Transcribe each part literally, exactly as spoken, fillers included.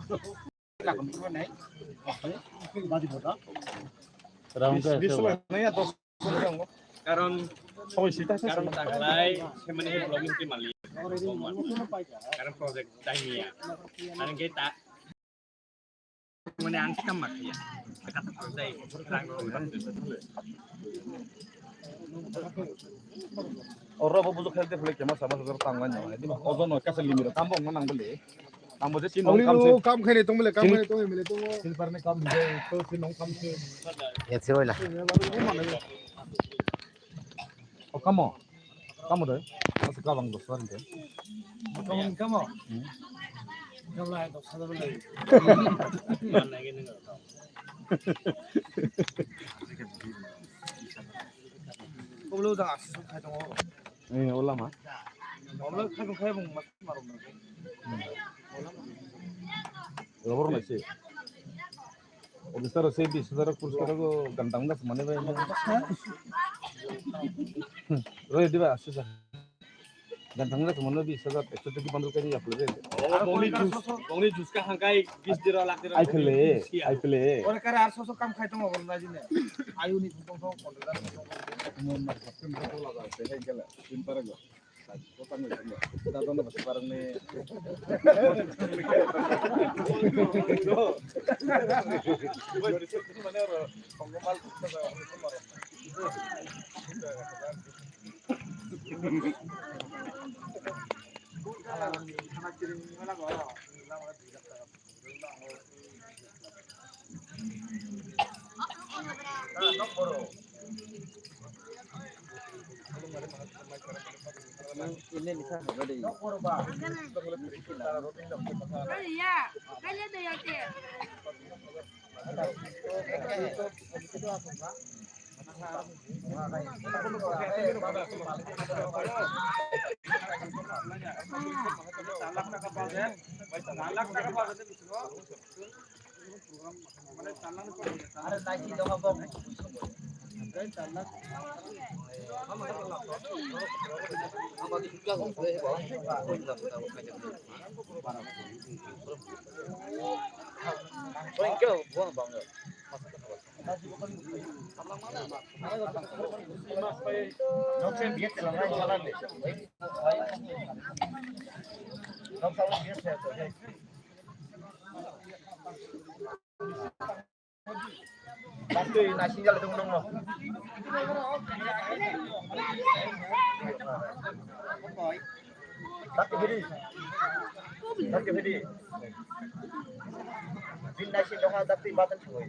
Round Bis, bis wngya, dos wngya. Karon, karon taklai semani blogging team mali. Karon project time ya. Karon kita Mane ang kita mat ya. Kata project rang rang. Oro bo bujuk health phule kema sama sama tanglan ya. Ojon no kasa limit tambo nang bole. Tambo je tin Ongni nong kam se. Kam khaini tong bole, kam Tin- khaini tong bole tong. Silver ni kam bole, to tin nong kam se. Ya, siroi la. O kamo. Kamo doi. Asa kabang dos hari doi. Kamo kamo. Hmm. Kamo lai dos hari lai. Koblo jang asu khai tongo. Eh, ola ma. Ola khai khai bung mas marom. Robor na se. Obisar se bis hajar puriskar ko gantang das mane bai. Roi diba asu sa. Gantang das mane bis hajar ekso tiki bundle kari apple be. Oh, bongni jus, bongni jus ka hangkai bis dira lak dira. Ai pele, ai pele. Ore kare ar so so kam khai tongo bol na jine. Ayu ni tong tong pondro hajar. Mon mar kapten ko laga se hai gela. Tin para go. Tei naising jala tung nung no. Dakti phidi. Dakti phidi. Bin naising dong dakti batan sungui.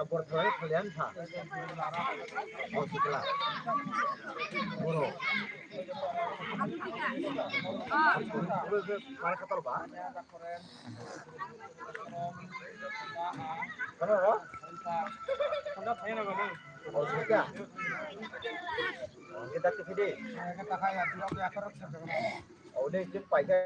Borok thwlai thwlai ang kha. O sikla. Borok. Borok khe para khatal ba. Kono ro? O sikla. O sikla. Kita ke pidi. O de jin paisa.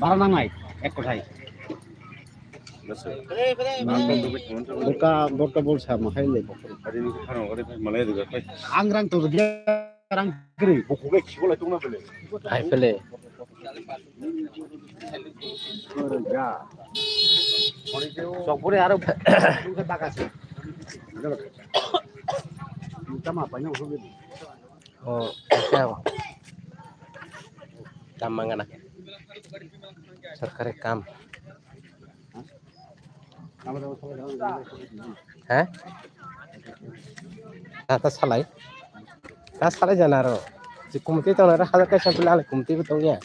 Bara nangnai, ek kothai. Borka, borka bol sa ma hai le. Ang rang to dia rang kri. Hai pele. Sok pore aro taka se. Tama pa nyang. Oh, kaya. Tama ngana. Sorkari kam. Ha? Kata salai. Ta salai jana ro. Si kumti tong ro hajar kaisa pila ale kumti bo tong ya.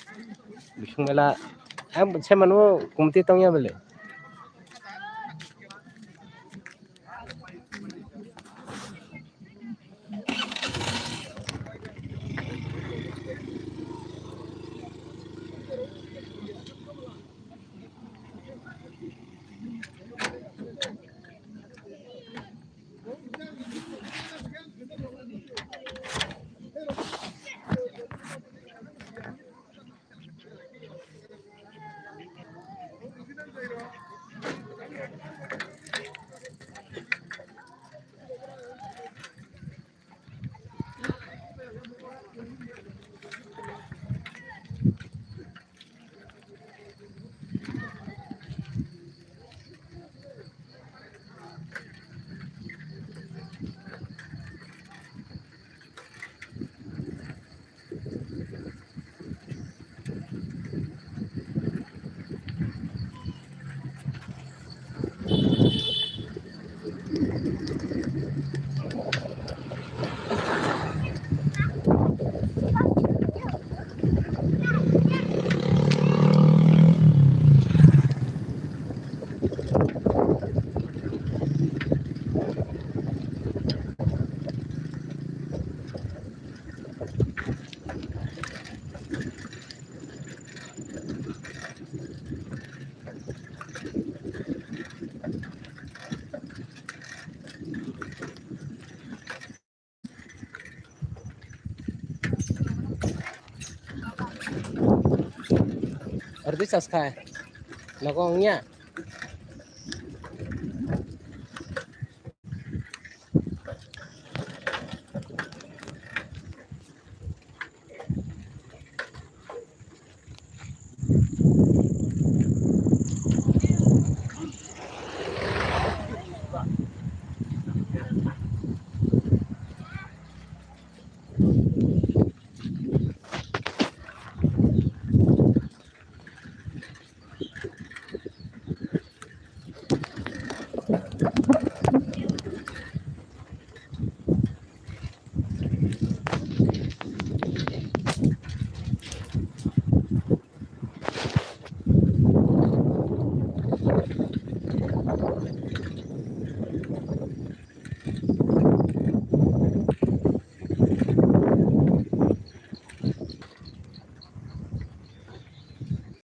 Bising mela. Em se manu kumti tong ya bele. Ardi sas khai. Nogo ongya.